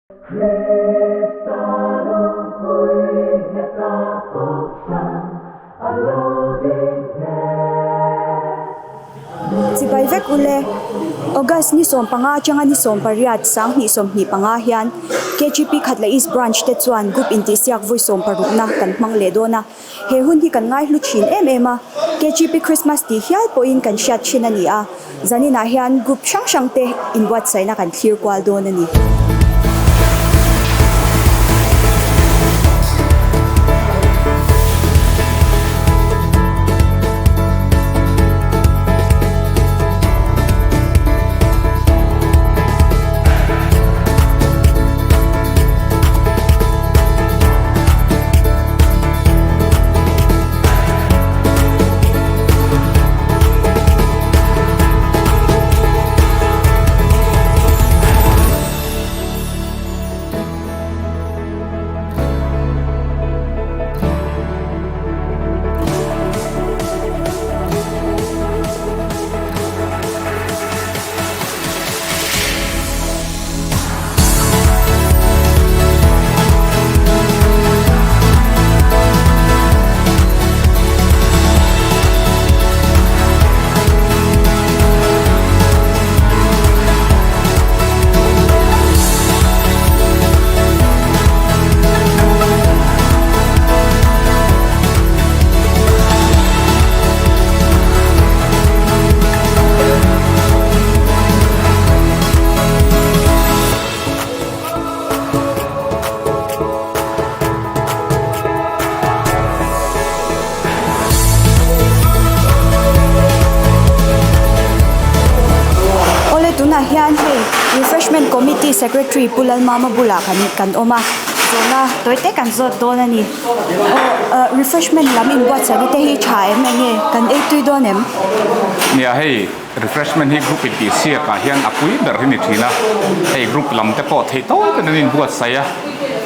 Chibai vek ule, August ni 15 atanga ni 18 2025 hian KGP Khatla East Branch te chuan Group intihsiak vawi 16na kan hmang leh dawn a. He hun hi kan ngaihlu thin em em a, KGP Christmas tih hial pawhin kan hriat thin a ni a, zaninah hian group hrang hrang te inbuatsaihna kan thlir kual dawn a ni. Awle tunah hian hei refreshment committee secretary Pu Lalmama bulah kan kan awm a zawhna tawi te kan zawt dawn a ni aw ah refreshment lam inbuatsaihna te hi tha em enge kan ei tui dawn em? Nia hei. Refreshment hi group in tih siak ah hian a pui ber hi ni thin a, hei group lam te pawh theih tawp in an inbuatsaih a,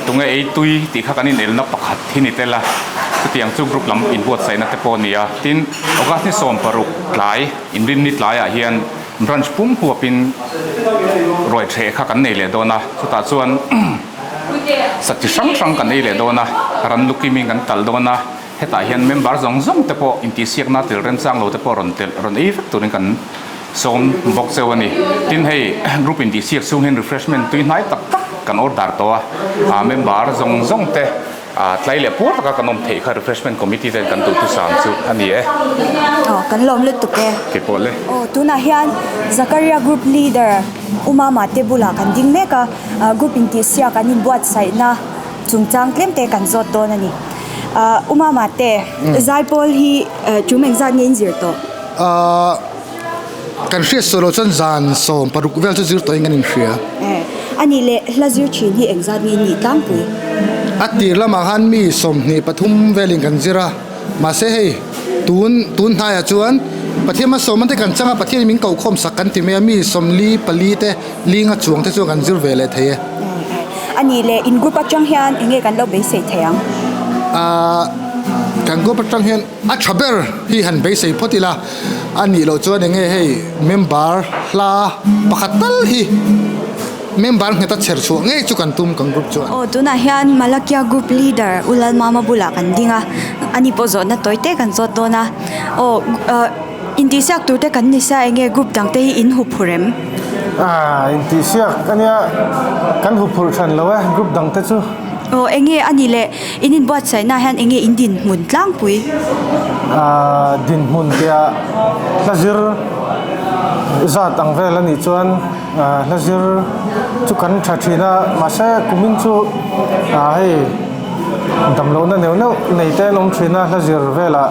tunge ei tui tih kha kan inelna pakhat hi ni tel a, chutiang chu group lam inbuatsaihna te pawh a ni a, tin August ni 16 tlai inrinni tlaiah hian branch pum huapin ruai ṭheh kha kan nei leh dawn a, chutah chuan sa chi hrang hrang kan ei leh dawn a, ran lukimin kan talh dawn a. Hetah hian member zawng zawng te pawh intihsiakna tel remchang lo te pawh rawn telh rawn ei vek turin kan sawm bawk cheu a ni. Tin hei group intihsiak chhung hian refreshment tui hnai tak tak kan order tawh a, ah member zawng zawng te ah tlai leh puar taka kan awm theih kha refreshment committee ten kan duhthusam chu a ni e. Aw kan lawm lutuk e. Kei pawh le. Aw tunah hian Zakaria group leader Umama te bulah kan ding mek a, group intihsiak an inbuatsaihna chungchang tlem te kan zawt dawn a ni. Ahh U Mama te, Zaipawl hi tum engzat nge in zir tawh? Ahh kan hriat sual loh chuan zan 16 vel chu zir tawhin kan inhria. Eh a nih leh hla zir thin hi engzat nge in nih tlangpui? A tir lamah khan mi 23 velin kan zir a, mahse hei tun tun hnaiah chuan Pathian hmasawm te kan chang a, Pathianin min kohkhawm sak kan ti mai a, mi 44 te linga chuang te chuan kan zir ve leh thei e. A nih leh in group atang hian eng nge kan lo beisei thei ang? Ahh kan group atang hian a tha ber hi han beisei phawt ila, a nih loh chuan eng nge hei member hla pakhat tal hi member nghet a chher chhuah ngei chu kan tum kan group chuan. Aw tunah hian Malakia group leader U Lalmama bulah kan ding a, ani pawh zawhna tawi te kan zawt dawn a, aw ahh. Intihsiak tur te kan ni sia enge group dang te hi in hup phur em? Aaa intihsiak ania kan hup phur than lo e group dang te chu. Aw enge a nih leh in inbuatsaihna ah hian enge in dinhmun tlangpui? Aaa dinhmun tia hla zir zat ang vel a nih chuan hla zir chu kan tha thin a mahse kumin chu aa hei damlohna neuh neuh nei te an awm thin a hla zir velah.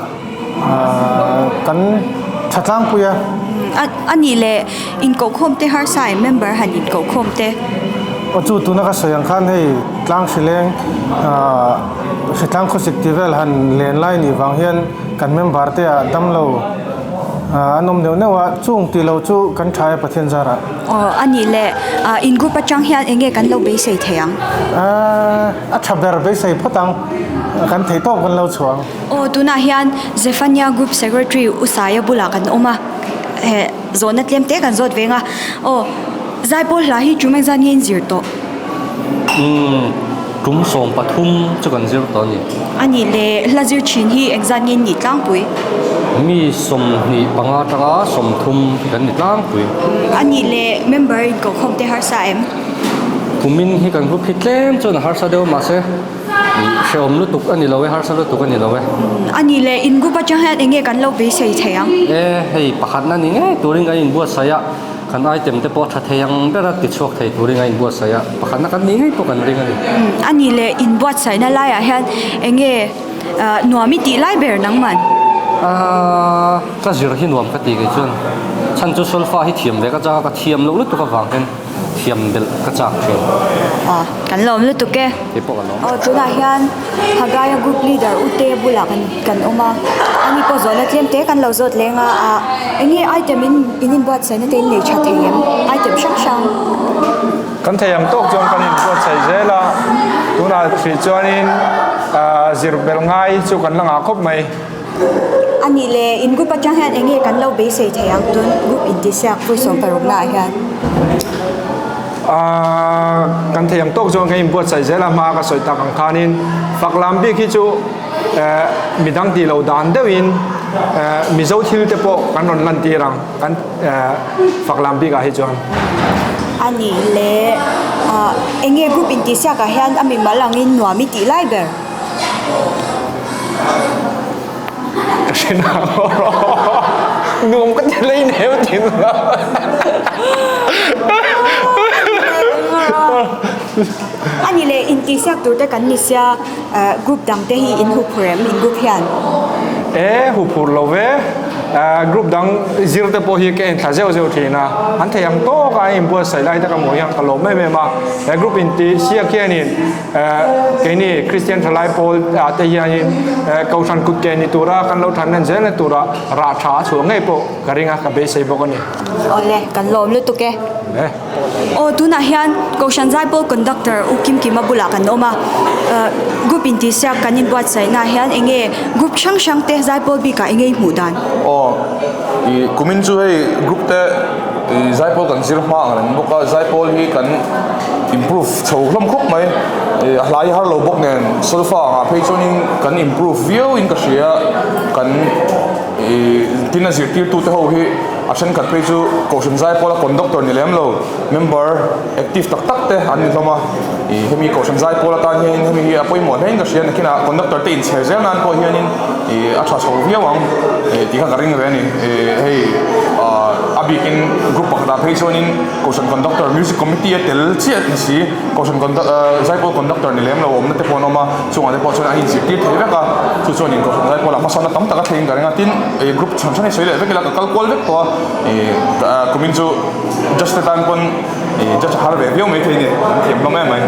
Kan tha tlangpui a. A nih leh inkohkhawm te harsa em member han inkohkhawm te. Aw chu tuna ka sawi ang khan hei tlang hrileng hritlang khawsik tih vel han len lai nih vang hian kan member te ah damlo an awm neuh neuh a chung tih lo chu kan tha e Pathian zarah. Aw a nih leh in group atang hian eng nge kan lo beisei thei ang? A tha ber beisei phawt ang kan thei tawk kan lo chhuang. Aw tunah hian Zephania Group Secretary U Saia bulah kan awm a, heh zawhna tlem te kan zawt veng a, aw Zaipawl hla hi tum engzat nge in zir tawh? Umm, tum 13 chu kan zir tawh a ni. A nih leh hla zir thin hi engzat nge ni tlangpui? Mi 25 atanga 30 hi kan ni tlangpui. A nih leh member inkohkhawm te harsa em? Kumin hi kan group hi tlem chuan a harsa deuh mahse hrehawm lutuk a ni lo e, harsa lutuk a ni lo e. A nih leh in group atang hian eng nge kan lo beisei thei ang? E, hei pakhatna ni ngei turin kan inbuatsaih a. Kan item te pawh a tha thei ang ber a, tichhuak thei turin a inbuatsaih a, pakhatna kan nih ngei pawh kan ring a ni. A nih leh inbuatsaihna laiah hian eng nge nuam i tih lai ber nangman? Aaa ka zir hi nuam ka ti kei chuan chhan chu solfa hi thiam ve ka chak a, ka thiam loh lutuk avang hian thiam belh ka chak thin. Aw kan lawm lutuk e. Kei pawh ka lawm. Aw tunah hian Hagaia group leader Ute bulah kan kan awm a, ani pawh zawhna tlem te kan lo zawt leng a, ah eng nge item in in inbuatsaihna te in nei tha thei em? Item hrang hrang. Kan thei ang tawk chuan kan inbuatsaih zel a, tunah hrih chuanin ah zir belh ngai chu kan la ngah khawp mai. A nih leh in group atang hian eng nge kan lo beisei thei ang tun group intihsiak vawi 16 naah hian? Aaa kan thei ang tawk chuan kan inbuatsaih zel a hma ka sawi tak ang khanin fak lam bik hi chu eh midang tih loh dan deuhin eh Mizo thil te pawh kan rawn lan tir ang kan eh fak lam bikah hi chuan. A nih leh ah eng nge group intihsiakah hian a mimal angin nuam i tih lai ber? Ka hre nang rawh nuam ka ti lei neu thin lo. A ni leh intihsiak tur te kan ni sia group dang te hi in huphur em in group hian? E huphur lo ve. Group dang zir te pawh hi ka en thla zeuh zeuh thin a, an thei ang tawk a an inbuatsaih lai te ka hmuh hian ka lawm em em a. He group intihsiak hianin Keini Kristian thalai pawl ah te hianin Kohhran kut ke ni tura kan lo than len zelna tura rah tha a chhuah ngei pawh ka ring a, ka beisei bawk a ni. Awle, kan lawm lutuk e. Aw, tunah hian Kohhran Zaipawl Conductor U Kim Kima bulah kan awm a, group intihsiak kan inbuatsaihnaah hian eng nge group hrang hrang te Zaipawl bikah eng nge i hmuh dan? Aw, i kumin chu hei group te i Zaipawl kan zir hma ang reng bawk a, Zaipawl hi kan improve chho hlawm khawp mai ih a hlai har lo bawk nen solfa angah phei chuanin kan improve viau in ka hria kan ih tin a zirtirtu te ho hi a thenkhat phei chu kohhran zai pawla conductor ni lem lo member active tak tak te an ni hlawm a ih hemi kohhran zai pawl atan hianin hemi hi a pawimawh hle in ka hria nakinah conductor te inchher zel nan pawh hianin ih a tha chho viau ang ih tih kha ka ring ve a ni ih hei ah a bikin group pakhatah phei chuanin. Kohhran conductor music committee a tel chiah ni si Kohhran conduc ahh zaipawl conductor ni lem lo awmna te pawh an awm a chungah te pawh chuan an inzirtir thei vek a chu chuan in Kohhran zaipawl ah hmasawnna tam tak a thleng ka ring a tin ih group chhan chhan hi sawi leh vek ila ka kal kual vek tawh a ih ah kumin chu judge te tan pawn ih judge a har ve viau maithei a ni an thiam hlawm em mai.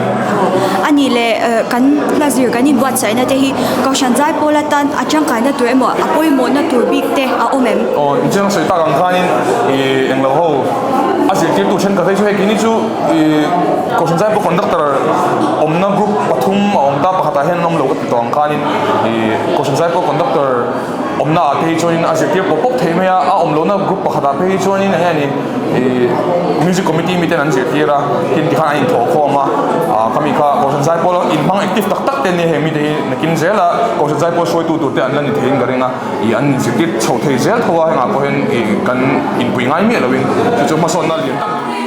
A nih leh kan hla zir kan inbuatsaihna te hi Kohhran zaipawl atan a tangkaina tur emaw a pawimawhna tur bik te a awm em? Aw inchhung sawi tak ang khanin ih englo ho A zirtirtu thenkhat hei chu hei keini chu ih Kohhran Zaipawl Conductor awmna group pathum a awm ta pakhatah hian an awm lo ka ti tawh ang khanin ih Kohhran Zaipawl Conductor awmna ah te hi chuanin a zirtir pawp pawp thei mai a, a awm lohna group pakhatah phei hi chuanin eng nge ni ih music committee miten an zirtir a tin tikhan an inthawh khawm a ah khami kha Kohhran Zaipawl inhmang active tak tak te an nia heng mite hi nakin zela Kohhran Zaipawl hruaitu tur te an la ni theiin ka ring a. Ih an inzirtir chho thei zel tho a, hengah pawh hian ih kan inpui ngai miah loin chu chu hmasawnna lian tak a ni.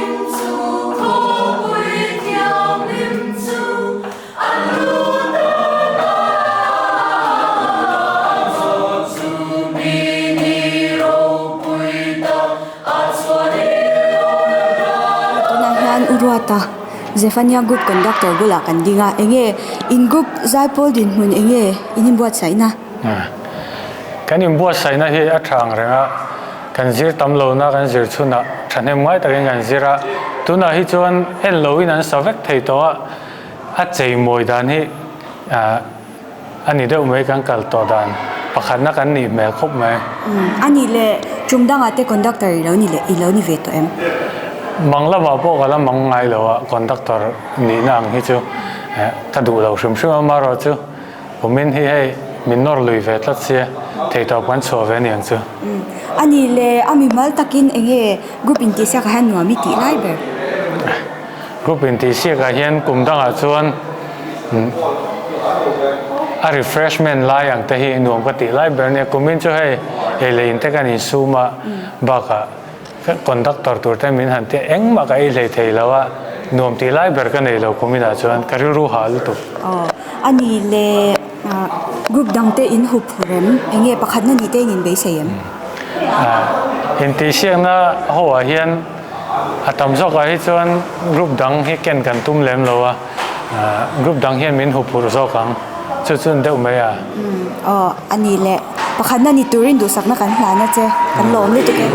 Tunah hian U Ruata Zephania Group Conductor bulah kan ding a, enge in group zaipawl dinhmun enge in inbuatsaihna? Kan inbuatsaihna hi a tha ang reng a, kan zir tam lohna kan zir chhunah thahnem ngai takin kan zir a, tunah hi chuan en loin an sa vek thei tawh a, a cheimawi dan hi a ni deuh mai kan kal tawh dan pakhatna kan nih hmel khawp mai. A nih leh tum dangah te conductor i lo ni leh i lo ni ve tawh em? Mang lamah pawh ka la mang ngai lo a, conductor nihna ang hi chu ka duh lo hrim hrim a, amaherawhchu Kumin hi hei min nawr lui ve tlat sia, theihtawp kan chhuah ve aniang chu. A nih leh a mimal takin eng nge group intihsiakah hian nuam i tih lai ber? Group intihsiakah hian kum dangah chuan a refreshment lai ang te hi nuam ka tih lai ber ania. Kumin chu hei ei leh in te kan insum a, bakah conductor tur te min han tia engmah ka ei hlei thei lo a, nuam tih lai ber ka nei lo kuminah chuan ka rilru hah lutuk. Aw, a ni le group dang te in hup rem, eng nge pakhatna ni te in inbeisei em? Intihsiakna ho ah hian a tam zawkah hi chuan group dang hi ken kan tum lem lo a, group dang hian min huphurh zawk ang chu chu deuh mai a. Aw a ni le, pakhatna ni turin duhsakna kan hlan a che, kan lawm lutuk e.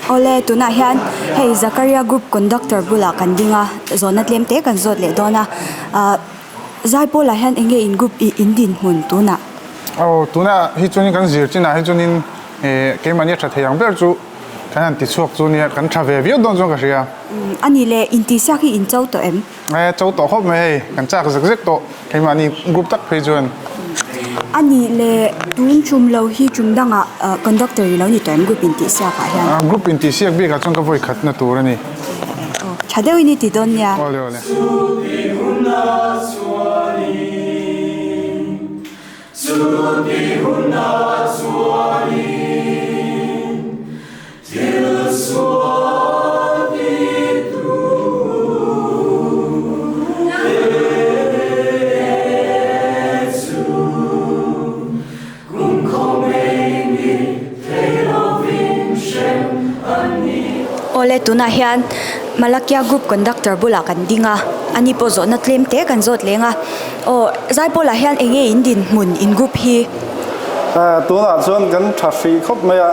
Awle tunah hian hei Zakaria group conductor bulah kan ding a zawhna tlem te kan zawt leh dawn a ah Zaipawl ah hian eng nge in group ih in dinhmun tunah. Aw tunah hi chuanin kan zir chinah hi chuanin eh keimahni a tha thei ang ber chu kan han ti chhuak chu nia kan tha ve viau dawn chuan ka hria. A ni le intihsiak hi in cho tawh em? E cho tawh khawp mai hei, kan chak zek zek tawh keimahni group tak phei chuan. A nih leh tun tum lo hi tum dangah conductor i lo ni tawh em group intihsiak ah hian? Group intihsiak bikah chuan ka vawi khatna tur a ni. Aw tha deuhin i ti dawn nia. Awle awle. Awle tunah hian Malakia group conductor bulah kan ding a ani pawh zawhna tlem te kan zawt leng a aw Zaipawlah hian eng nge in dinhmun in group hi. Tunah chuan kan tha hrih khawp mai a,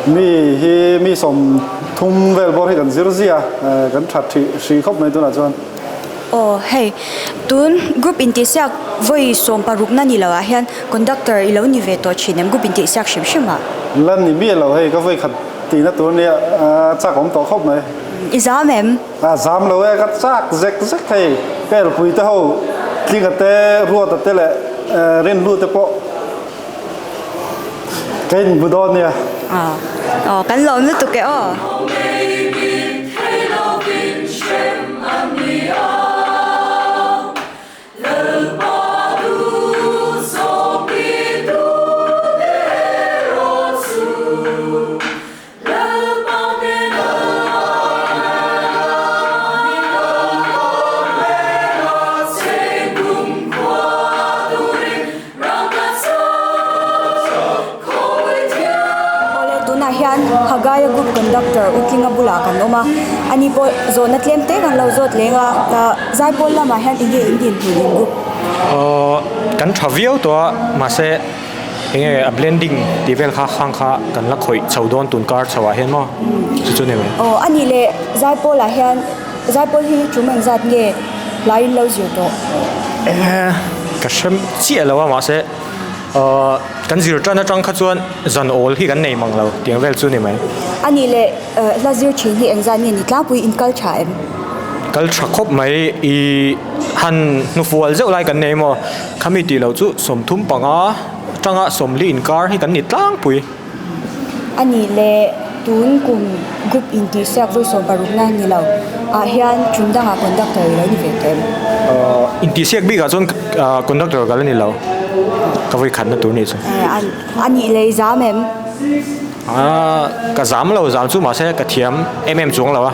mi hi mi 30 vel bawr hi kan zir zia a, kan tha hrih khawp mai tunah chuan. Aw hei, tun group intihsiak vawi 16 na ni lo ah hian conductor i lo ni ve tawh thin em group intihsiak hrim hrim ah? La ni miah lo hei, ka vawi khat tihna tur nia chak awm tawh khawp mai. I zam em? A zam lo e, ka chak zek zek thei. Ka elpui te ho Tlinga te, Ruata te leh Rinhlu te pawh ka inhmu dawn nia. Aw, kan lawm lutuk e aw. Awle tunah hian Hagaia group conductor Utlinga bulah kan awm a, ani pawh zawhna tlem te kan lo zawt leng a, zaipawl lamah hian eng nge in dinhmun in group? Aw kan tha viau tawh a mahse Enge a blending tih vel kha khang kha kan la khawih chho dawn tun kar chho ah hian maw chu chu ni mai. Aw a nih leh Zaipawl ah hian Zaipawl hi tum eng zat nge hlai in lo zir tawh? Eh ka hre chiah lo a mahse aw kan zir tan atang kha chuan zan awl hi kan nei mang lo tiang vel chu ni mai. A nih leh hla zir thin hi eng zat nge ni tlangpui in kal tha em? Kal tha khawp mai i han hnufual zeuh lai kan nei maw? Khami tih loh chu 35 atanga 40 inkar hi kan ni tlangpui. A nih leh tun kum group intihsiak vawi 16 na ni lo ah hian tum dangah conductor i lo ni ve tawh em? Intihsiak bikah chuan conductor ka la ni lo, ka vawi khatna tur nih chu. A nih leh i zam em? Ka zam lo zam chu mahse ka thiam em em chuang lo a.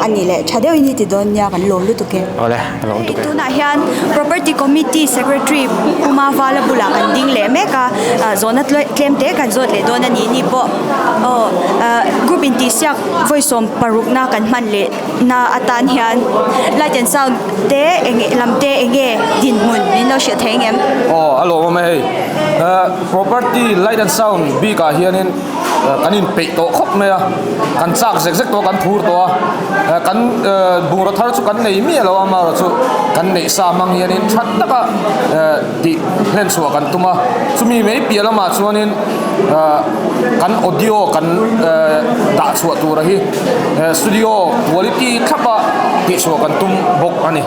A ni leh tha deuhin i ti dawn nia kan lawm lutuk e. Awle ka lawm lutuk e. Tunah hian Property Committee Secretary Pu Mavala bulah kan ding leh mek a, zawhna tlem te kan zawt leh dawn a ni ni pawh aw group intihsiak vawi 16 na kan hman leh na atan hian light and sound te eng lam te eng nge dinhmun min lo hrilh thei ang em? Aw a lawmawm e hei Property light and sound bikah hianin kan inpeih tawh khawp mai a, kan chak zek zek tawh a, kan phur tawh a, kan bungraw thar chu kan nei miah lo a, amaherawh chu kan neih sa hmang hianin tha taka tih hlen chhuah kan tum a, chumi mai piah lamah chuanin. Kan audio kan dah chhuah tura hi studio quality thlapa tihchhuah kan tum bawk a ni.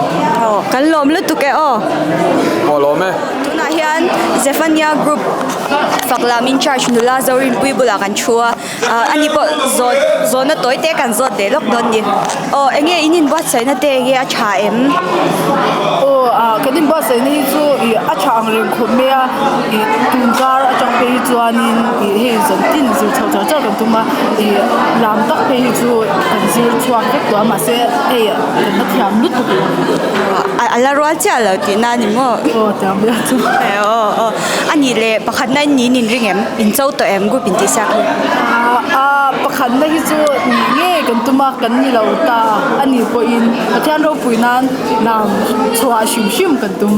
Aw, kan lawm lutuk e aw. Aw lawm e. Tunah hian Zephania Group Faklam in charge nula Zorinpui bulah kan thu a, ani pawh zawt zawhna tawi te kan zawt leh lawk dawn ni. Aw enge in inbuatsaihna te enge a tha em? Aw ah kan inbuatsaihna hi chu ih a tha ang reng khawp mai a, ih tun kar atang phei hi chuanin ih hei zan tin zir chho char char kan tum a, ih lam tak phei hi chu kan zir chhuak vek tawh a mahse hei kan la thiam lutuk lo. A la rual chiah lo tih na ni maw? Aw tiang vel chu. Aw aw a nih leh pakhatna in niin in ring em? In cho tawh em group in tih siak hi? A pakhatna hi chu nih ngei kan tum a kan ni lo ta a nih pawhin Pathian ropui nan lam chhuah hrim hrim kan tum.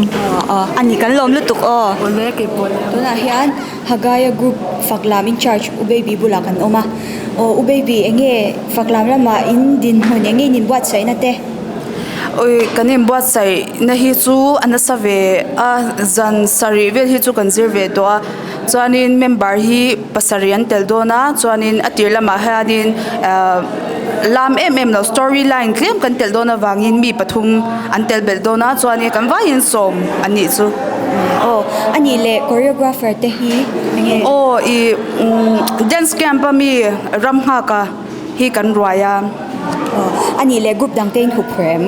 Aw a ni kan lawm lutuk aw. Awle kei pawh le. Tunah hian Hagaia group Faklam in charge U Baby bulah kan awm a. Aw U Baby enge Faklam lamah in dinhmun enge in inbuatsaihna te? Ui kan inbuatsaihna hi chu a nasa ve a zan sarih vel hi chu kan zir ve tawh a chuanin member hi pasarih an tel dawn a chuanin a tir lamah hianin ahh lam em em lo story line tlem kan telh dawn avangin mi pathum an tel belh dawn a chuanin kan vaiin sawm an nih chu. Aw a nih leh choreographer te hi enge? Aw ih dance camp a mi ram nghak a. hi kan ruai a. Aw, a nih leh group dang te in huphurh em?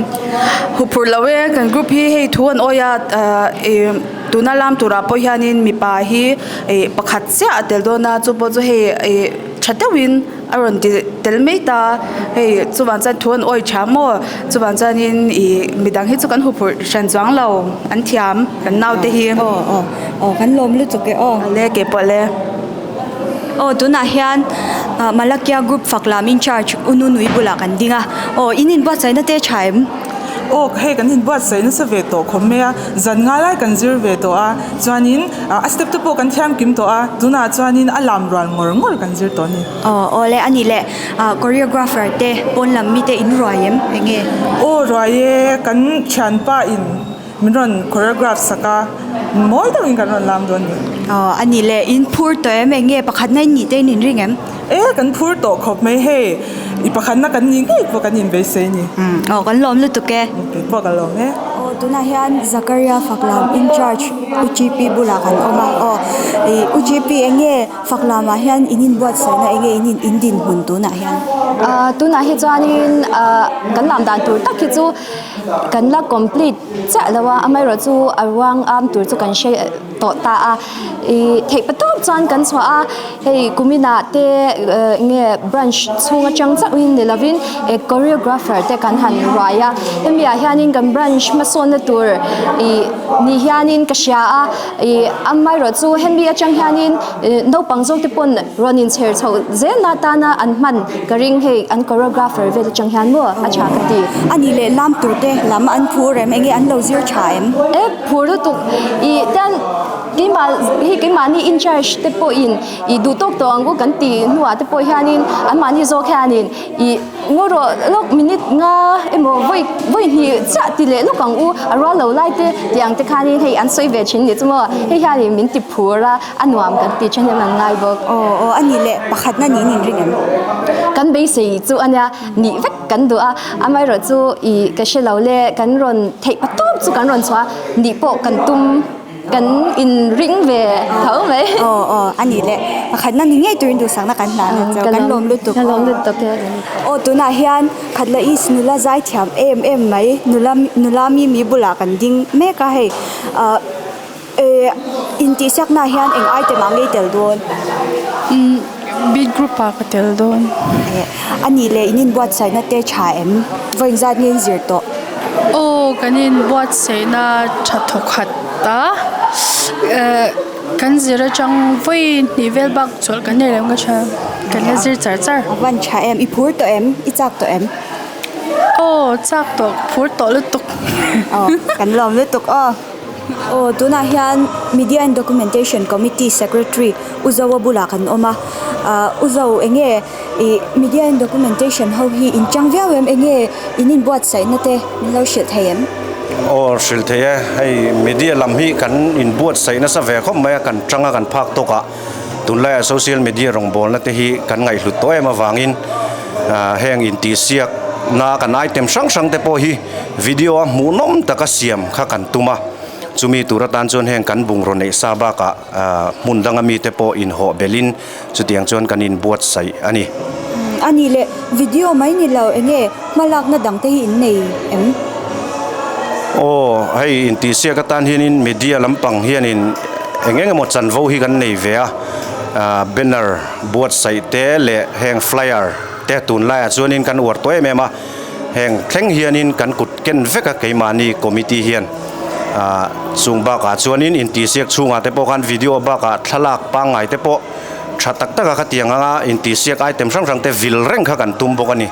Huphurh lo e, kan group hi hei thu an awi a, ih tuna lam turah pawh hianin mipa hi ih pakhat chiah a tel dawn a, chu pawh chu hei ih tha deuhin a rawn ti tel mai ta, hei chuvang chuan thu an awi tha maw, chuvang chuanin ih midang hi chu kan huphurh hran chuang lo, an thiam kan naute hi. Aw aw aw kan lawm lutuk e aw. Le ke pawh le. Aw tunah hian ah Malakia group fak lam in charge U Nunui bulah kan ding a aw in inbuatsaihna te tha em? Aw hei kan inbuatsaih nasa ve tawh khawp mai a zan nga lai kan zir ve tawh a chuanin ah a step te pawh kan thiam kim tawh a tunah chuanin a lam rual ngawr ngawr kan zir tawh a ni. Aw aw le a nih leh ah choreographer te pawn lam mite in ruai em enge? Aw ruai e kan thianpa in Min rawn choreograph sak a, mawi takin kan rawn lam dawn ni. Aw, a nih leh in phur tawh em? Eng nge pakhatna in nih te in inring em? E, kan phur tawh khawp mai hei, i pakhatna kan nih ngei pawh kan inbeisei ni. Umm, aw kan lawm lutuk e. Kei pawh ka lawm e. Aw, tunah hian Zakaria Faklam in charge UGP bulah kan awm a, aw ih UGP eng nge Faklamah hian in inbuatsaihna eng nge in in in dinhmun tunah hian? Ah, tunah hi chuanin ah kan lam dan tur tak hi chu Kan la complete chiah lo a, amaherawh chu a ruang am tur chu kan hre tawh ta a, ih theih patawp chuan kan chhuah a, hei kuminah te nge branch chhung atang chauhin ni lovin choreographer te kan han ruai a, hemi ah hianin kan branch hmasawnna tur ih ni hianin ka hria a, ih amaherawh chu hemi atang hianin naupang zawk te pawn rawn inchher chhoh zelna atana an hman ka ring hei an choreographer vel atang hian maw a tha ka ti. A nih leh lam tur te lam an phur em enge an lo zir tha em? E phur lutuk ih tian keimah hi keimahni in charge te pawhin ih duh tawk tawh ang u kan tih hnuah te pawh hianin anmahni zawk hianin ih ngaw rawh lawk minute nga emaw vawi vawi hnih chiah ti leh lawk ang u a rual lo lai te tih ang te khanin hei an sawi ve thin nih chu maw hei hianin min ti phur a. A nuam kan tih then hian an ngai bawk. Aw aw a nih leh pakhatna niin in ring em? Kan beisei chu a nia, nih vek kan duh a, amaherawh chu ih ka hre lo le, kan rawn theih patawp chu kan rawn chhuah a, nih pawh kan tum kan in ring ve tho mai. Aw aw a nih leh pakhatna ni ngei turin duhsakna kan hlan a chu, kan lawm lutuk. Ka lawm lutuk e. Aw tunah hian Khatla East nula zaithiam em em mai nula nula Mimi bulah kan ding mek a hei ah. Eh intihsiakna ah hian eng item ah ngei tel dawn? Umm beat group ah ka tel dawn. Eh a nih leh in inbuatsaihna te tha em? Vawiin zat nge in zir tawh? Aw kan inbuatsaihna tha thawkhat a, eh kan zir atang vawi hnih vel bak chawlh kan nei lo ka hria, kan la zir char char. A van tha em? I phur tawh em? I chak tawh em? Aw chak tawh, phur tawh lutuk. Aw kan lawm lutuk aw. Aw tunah hian Media and Documentation Committee Secretary U Zoa bulah kan awm a ah U Zo eng nge ih Media and Documentation ho hi in chang viau em eng nge in inbuatsaihna te min lo hrilh thei em? Aw hrilh thei e, hei media lam hi kan inbuatsaih nasa ve khawp mai a kan tanga kan phak tawk ah. Tunlaiah social media rawngbawlna te hi kan ngaihhlut tawh em avangin heng intihsiak na kan item hrang hrang te pawh hi video a hmuhnawm taka siam kha kan tum a, chumi tur atan chuan heng kan bungraw neih sa bakah hmun danga mite pawh inhawh belhin chutiang chuan kan inbuatsaih a ni. A nih leh video mai ni lo enge hmalakna dang te hi in nei em? Aw, hei intihsiak atan hianin media lampang hianin eng eng emaw chanvo hi kan nei ve a, banner buatsaih te leh heng flyer te tunlaiah chuanin kan uar tawh em em a, heng thleng hianin kan kut ken vek a keimahni committee hian chung bakah chuanin intihsiak chhungah te pawh khan video bakah thlalak pangngai te pawh Tha tak taka khatiang anga intihsiak item hrang hrang te vil reng kha kan tum bawk a ni.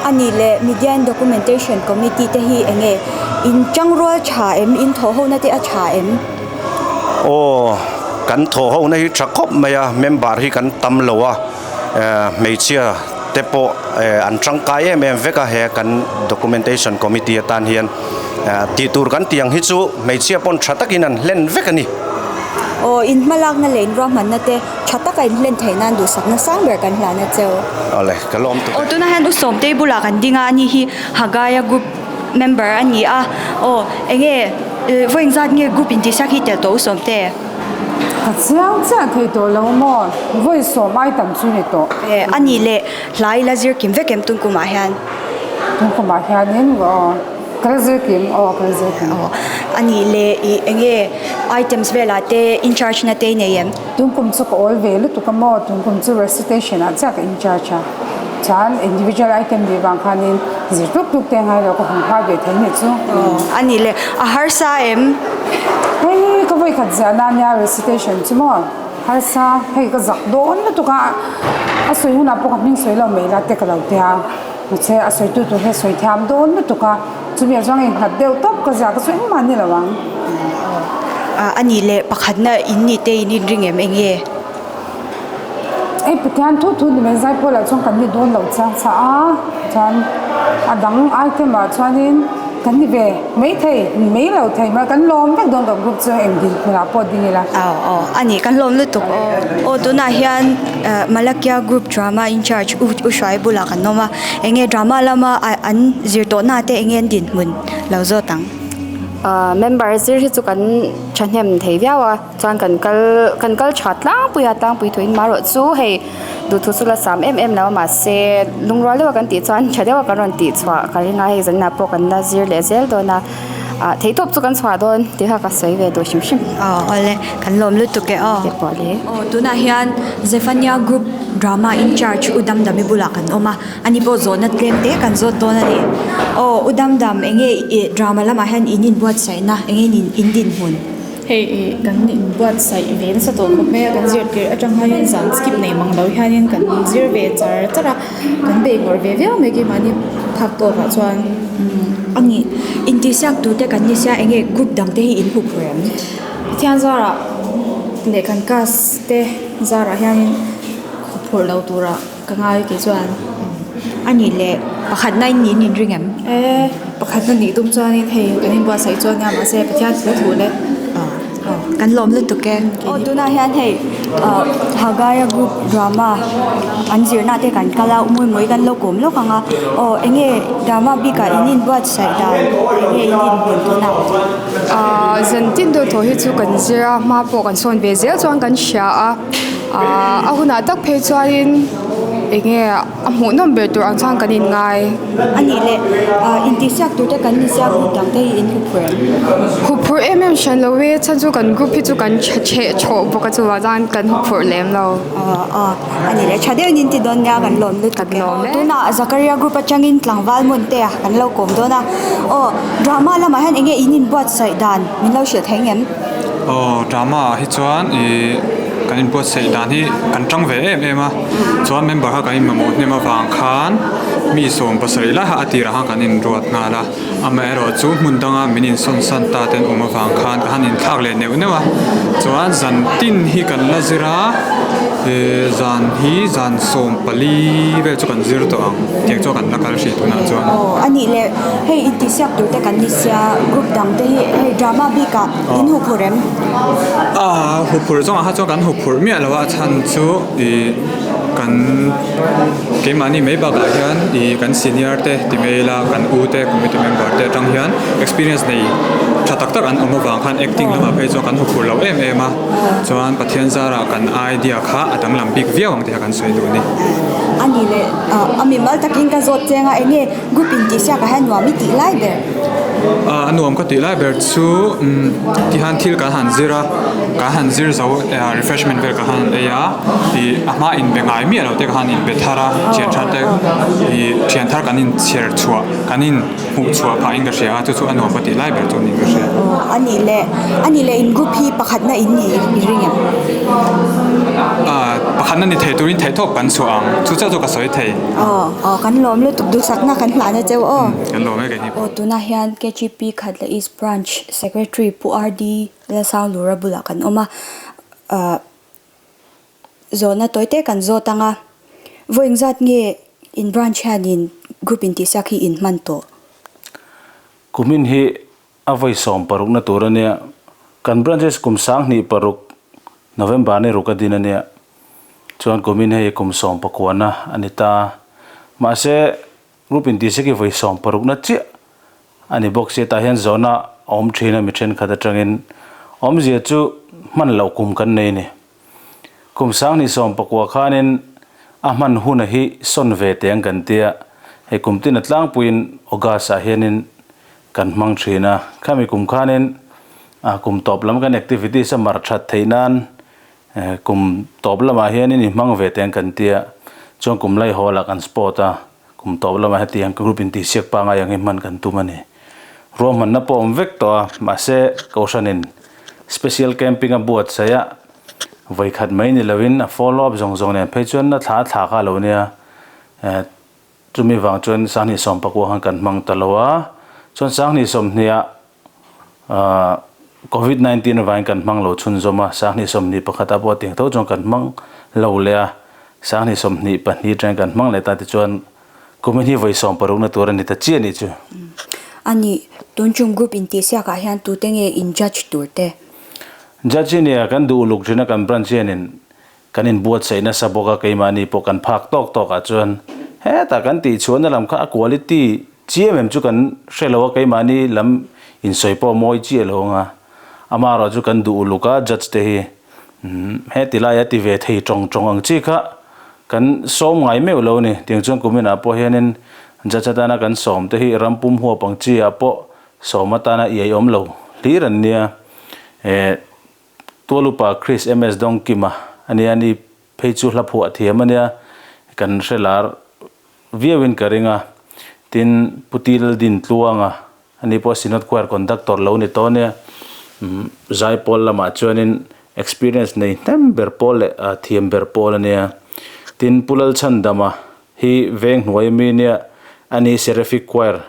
A nih leh Media and Documentation Committee te hi eng nge? In tangrual tha em? In thawhhona te a tha em? Aw, kan thawhhona hi tha khawp mai a, member hi kan tam lo a, hmeichhia te pawh an tangkai em em vek a he kan Documentation Committee atan hian. Tih tur kan tih ang hi chu hmeichhia pawn tha takin an hlen vek a ni. Aw, in hmalakna leh in ruahmanna te tha taka in hlen theih nan duhsakna sang ber kan hlan a cheu. Awle, ka lawm tuk e. Aw, tunah hian U Sawmtei bulah kan ding a, ani hi Hagaia group member a ni a. Aw, enge vawiin zat nge group intihsiak hi tel tawh U Sawmte? Ka chiang chiah thei tawh lo maw? Vawi sawm ai tam chu ni tawh. E, a nih leh hla ila zir kim vek em tun kumah hian? Tun kumah hianin aw ka la zir kim aw ka la zir kim. Aw, a nih leh i enge items velah te in charge na te i nei em? Tun kum chu ka awl ve lutuk a maw? Tun kum chu recitation ah chiah ka in charge a. Chuan individual item bih vang khanin zir tluk tluk te ngai lo ka hmu nghal ve thei nih chu. Aw, a nih leh a harsa em? Hei ka vawi khat ziah na nia recitation chu maw harsa hei ka zak dawn lutuk a, a sawi hunah pawh ka hming sawi lo mai la te ka lo tia mahse a sawi tu tur hi a sawi thiam dawn lutuk a, chumi ah chuan ka innghat deuh tawp ka ziah ka chu engmah ni lo ang. Aw, a nih leh pakhatna in nih te in inring em eng nge? Hei Pathian thu thu ni mai Zaipawl ah chuan kan ni dawn lo chiang chah a chuan a dang item ah chuanin kan ni ve mai thei ni mai lo thei mai kan lawm vek dawn kan group chu eng dinhmun ah pawh ding ila. Aw aw a ni kan lawm lutuk aw. Aw tunah hian Malakia group drama in charge u u Hruai bulah kan awm a enge drama lama an zir tawh na te enge an dinhmun lo zawt ang. Member zir hi chu kan thahnem thei viau a. Chuan kan kal kan kal tha tlangpui a tlangpui thuin marawh chu hei duhthu chu la sam em em lo a mahse lungrual deuh a kan tih chuan tha deuh a kan rawn tih chhuah ka ring a hei zanah pawh kan la zir leh zel dawn a ah theihtawp chu kan chhuah dawn tih kha ka sawi ve duh hrim hrim. Aw awle kan lawm lutuk e aw. Te pawh le. Aw tunah hian Zephania group drama in charge U Damdami bulah kan awm a ani pawh zawhna tlem te kan zawt dawn a ni. Aw U Damdam enge ih drama lamah hian in inbuatsaihna enge in dinhmun. Hei ih kan inbuatsaih ve nasa tawh khawp mai a, kan zirtir atang hianin zan skip nei mang lo hianin kan zir ve char char a, kan bei ngawrh ve viau mai keimahni phak tawkah chuan. A nih, intihsiak tute kan ni sia enge group dang te hi in hmu phur em? Pathian zarah leh kan class te zarah hianin huphurh lo turah ka ngai kei chuan. A nih leh pakhatna in niin in ring em? E, pakhatna nih tum chuanin hei kan inbuatsaih chuan nia mahse Pathian thu thu le. Aw, kan lawm lutuk e. Aw tunah hian hei Hagaia group drama an zirna te kan kal a Mawimawii kan lo kawm lawk ang a. Aw enge drama bikah in inbuatsaih dan enge in inhmun tunah? Ahh zantin deuh thaw hi chu kan zir a hma pawh kan sawn ve zel chuan kan hria a. Ahh a hunah tak phei chuanin eng nge a hmuhnawm ber tur ang chuan kan inngai. A nih leh ahh intihsiak tur te kan insiak group dang te hi in huphurh em? Huphurh em em hran lo e, chhan chu kan group hi chu kan tha cheh chhawh bawk a chuvang chuan kan huphurh lem lo. Aw aw a nih leh tha deuhin in ti dawn nia kan lawm lutuk e. Tunah Zakaria group atangin tlangval hmun te kan lo kawm dawn a, aw drama lamah hian eng nge in inbuatsaih dan min lo hrilh thei ngem? Aw drama ah hi chuan ih kan inbuatsaih dan hi kan tang ve em em a chuan member kha kan inmamawh hnem avang khan mi 70 lai kha a tirah khan kan inruat nghal a amaherawh chu hmun danga min insawn san ta te an awm avang khan ka han inthlak leh neuh neuh a chuan zan tin hi kan la zir a Ehh zan hi zan 14 vel chu kan zir tawh ang tiang chuan kan la kal hrih tunah chuan. Aw a nih leh hei intihsiak tur te kan ni sia group dang te hi hei drama bikah in huphurh em? Aaa huphurh zawngah kha chuan kan huphurh miah lo a a chhan chu ih kan keimahni mai bakah hian ih kan senior te ti mai ila kan u te committee member te atang hian experience nei tha tak tak an awm avang khan acting lamah phei chuan kan huphurh lo em em a. Chuan Pathian zarah kan idea kha a danglam bik viau ang tih kha kan sawi duh a ni. A nih leh a mimal takin ka zawt cheng a, enge group intihsiak ah hian nuam i tih lai ber? A nuam ka tih lai ber chu tihan thil kan han zir a, kan han zir zo refreshment vel kan han ei a, ih a hma inbe ngai miah lo te ka han inbe thar a, thian thar te ih thian thar kan inchher chhuah kan in. Hmuh chhuah phah in ka hria a, chu chu a nuam ka tih lai ber chu niin ka hria. Aw, a nih leh, a nih leh in group hi pakhatna in nih i ring em? Ah, pakhatna ni thei turin theihtawp kan chhuah ang, chu chiah chu ka sawi thei. Aw, aw, kan lawm lutuk duhsakna kan hlahna cheu aw. Kan lawm e keini. Aw, tunah hian KGP Khatla East Branch Secretary Pu RD Lalsanglura bulah kan awm a, ah, Zawhna tawi te kan zawt ang a, vawi engzat nge in branch hianin group intihsiak hi in hman tawh? Kumin hi a vawi 16 na tur a nia, kan branches kum 2006 November ni ruk a din a nia, chuan kumin hei kum 19 na a ni ta. Mahse group intihsiak hi vawi 16 na chiah a ni bawk sia, tah hian zawhna a awm thin a mi thenkhat atangin awmzia chu hman loh kum kan nei a ni. Kum 2019 khanin a hman huna hi sawn ve teh ang kan tia, hei kum tin a tlangpuiin August ah hianin kan hmang thin a, khami kum khanin kum tawp lam kan activities a mar that theih nan kum tawp lamah hianin i hmang ve teh ang kan tia, chuan kum lai haw lah kan sport a, kum tawp lamah hetiang group intihsiak pangai ang hi hman kan tum a ni. Ruahmanna pawh awm vek tawh a, mahse Kohhranin Special Camping a buatsaih a, vawikhat mai ni loin a follow up zawng zawng nen phei chuan na thla thla kha a lo nia. Chumi vang chuan 2019 khan kan hmang ta lo a, chuan 2020 ah Covid 19 avangin kan hmang lo chhunzawm a, 2021 ah pawh tiang tho chuan kan hmang lo leh a, 2022 atangin kan hmang leh ta tichuan Kumin hi vawi 16 na tur a ni ta chiah nih chu. A nih, tun chung group intihsiakah hian tute nge in judge tur te? Judge hi nia, kan duh uluk thin a kan branch hianin kan inbuatsaih nasa bawk a, keimahni pawh kan phak tawk tawk ah chuan hetah kan tihchhuahna lam kha a quality chiam em chu kan hre lo a, keimahni lam insawi pawh a mawi chiah lo ang a, amaherawh chu kan duh uluk a judge te hi heti laia ti ve thei tawng tawng ang chi kha Kan sawm ngai meuh lo a ni. Tiang chuan kuminah pawh hianin judge atana kan sawm te hi ram pum huap ang chi ah pawh sawm atana iai awm lo hlir an nia. Eh, Tualupa Chris MS Dawngkima a nia, ni phei chu hla phuah thiam a nia, kan hre lar viauin ka ring a. Tin, Pu Tilaldin Tluanga a ni pawh Synod Choir Conductor lo ni tawh a nia. Zaipawl lamah chuanin experience nei hnem ber pawl leh thiam ber pawl a nia. Tin, Pu Lalchhandama hi veng hnuai ami nia, a ni Seraphic Choir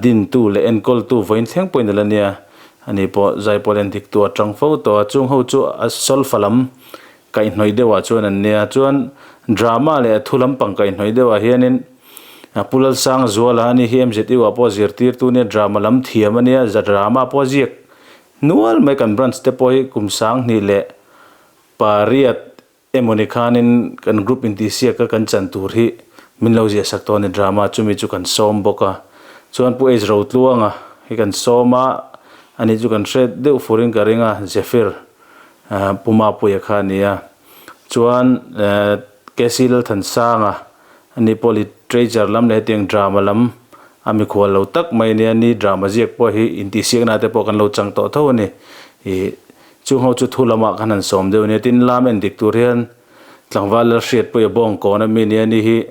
dintu leh enkawltu vawiin thleng pawhin a la nia. A ni pawh Zaipawl endiktu a tang fo tawh a, chung ho chu a solfa lam kaihhnawih deuhah chuan an nia. Chuan drama leh a thu lampang kaihhnawih deuhah hianin Pu Lalsang Zuala a ni hi MZU ah pawh zirtirtu nia drama lam thiam a nia, za drama pawh ziak nual mai kan branch te pawh hi kum 2008 emawni khanin kan group intihsiak a kan chan tur hi min lo ziah sak tawh a ni drama chumi chu kan sawm bawk a. Chuan Pu H Rotluanga hi kan sawm a, ani chu kan hre deuh furin ka ring a, Zephyr Pu Mapuia kha a ni a. Chuan KC Lalthansanga ani pawh literature lam leh hetiang drama lam a mikhual lo tak mai ania, ni drama ziak pawh hi intihsiakna te pawh kan lo chang tawh tho a ni. Ih chung ho chu thu lamah khan han sawm deuh a nia, tin lam en dik tur hian tlangval la hriat pawh i bawng kawn ami ania, ni hi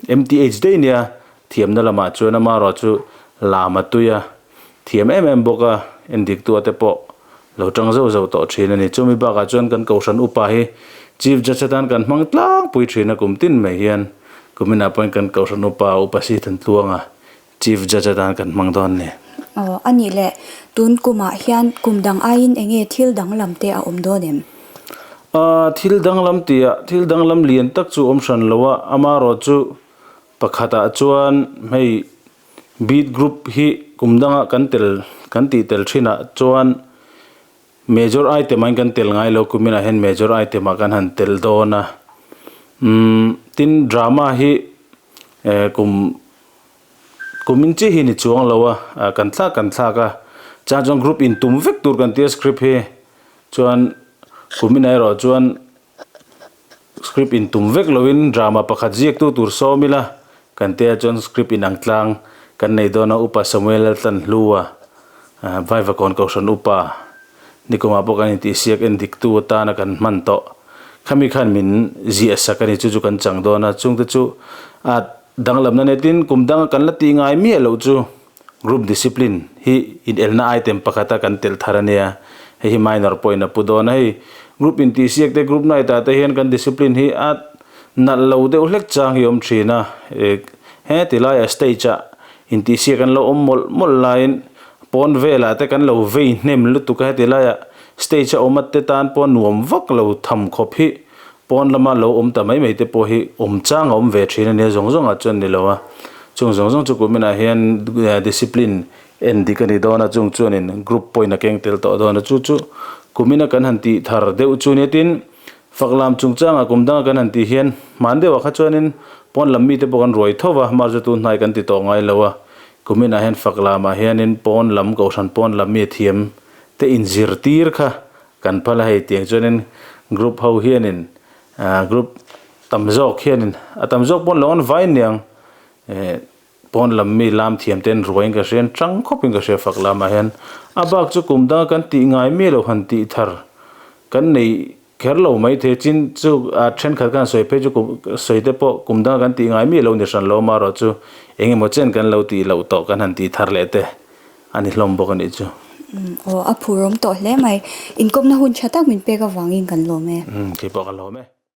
MTH daih nia thiamna lamah chuan amaherawh chu lam a tui a, thiam em em bawk a, en dik tu te pawh lo tang zauh zauh tawh thin a ni. Chumi bakah chuan kan Kohhran upa hi Chief Judge atan kan hmang tlangpui thin a, kum tin mai hian kuminah pawhin kan Kohhran upa Upa Sithan Tluanga Chief Judge atan kan hmang dawn a ni. Aw, a nih leh tun kumah hian kum dang aiin eng nge thil danglam te a awm dawn em? Aaa thil danglam tihah thil danglam lian tak chu awm hran lo a, amaherawhchu pakhatah chuan hei beat group hi kum danga kan tel kan tih tel thinah chuan major item ah hian kan tel ngai lo kuminah hian major item ah kan han tel dawn a, umm tin drama hi eh kum Kumin chiah hi ni chuang lo a, kan thlak kan thlak a, chang chuan group in tum vek tur kan tia script hi chuan kumin ah erawh chuan script in tum vek loin drama pakhat ziak tu tur sawm ila kan tia chuan script in ang tlang kan nei dawn a Upa Samuel Laltlanhlua Vaivakawn Kohhran Upa Nikumah pawh kan intihsiak en diktu atana kan hman tawh. Khami khan min ziah sak a ni, chu chu kan chang dawn a, chungte chu a danglamna netin kum danga kan la tih ngai miah loh chu group discipline hi inelna item pakhata kan telh thar a nia, hei hi minor pawhin a pu dawn a, hei group intihsiak te group night ah te hian kan discipline hi a nalh lo deuh hlek chang hi a awm thin a, he ti laiah stage ah intihsiak an lo awm mawlh mawlh laiin Pawn velah te kan lo vei hnem lutuk a heti laiah stage a awm at te tan pawh nuam vak lo tham khawp hi pawn lama lo awm ta mai mai te pawh hi awm chang a awm ve thin a nia zawng zawng ah chuan ni lo a chung zawng zawng chu kuminah hian discipline en dik a ni dawn a chung chuanin group point a keng tel tawh dawn a chu chu kumina kan han tih thar deuh chu nia tin Faklam chungchangah kum danga kan han tih hian hman deuhah kha chuanin pawn lam mite pawh kan ruai tho va, hmar chu tun hnai kan ti tawh ngai lo a. Kuminah hian faklamah hianin pawn lam, kohhran pawn lam mi thiam te inzirtir kha kan phal a, hei tiang chuanin group ho hianin group tam zawk hianin a tam zawk pawn lo an vai niang pawn lam mi lam thiam te an ruaiin ka hria, an tang khawpin ka hria faklamah hian a bak chu kum danga kan tih ngai miah lo han tih thar kan nei Kher lo mai thei chin chu a thenkhat khan sawi phei chu kum sawi te pawh kum danga kan tih ngai miah lo ni hran lo amaherawh chu eng emaw chen kan lo tih loh tawh kan han tih thar leh te a ni hlawm bawk a nih chu. Aw a phurawm tawh hle mai. Inkawmna hun tha tak min pek avangin kan lawm e. Umm keipawh ka lawm e.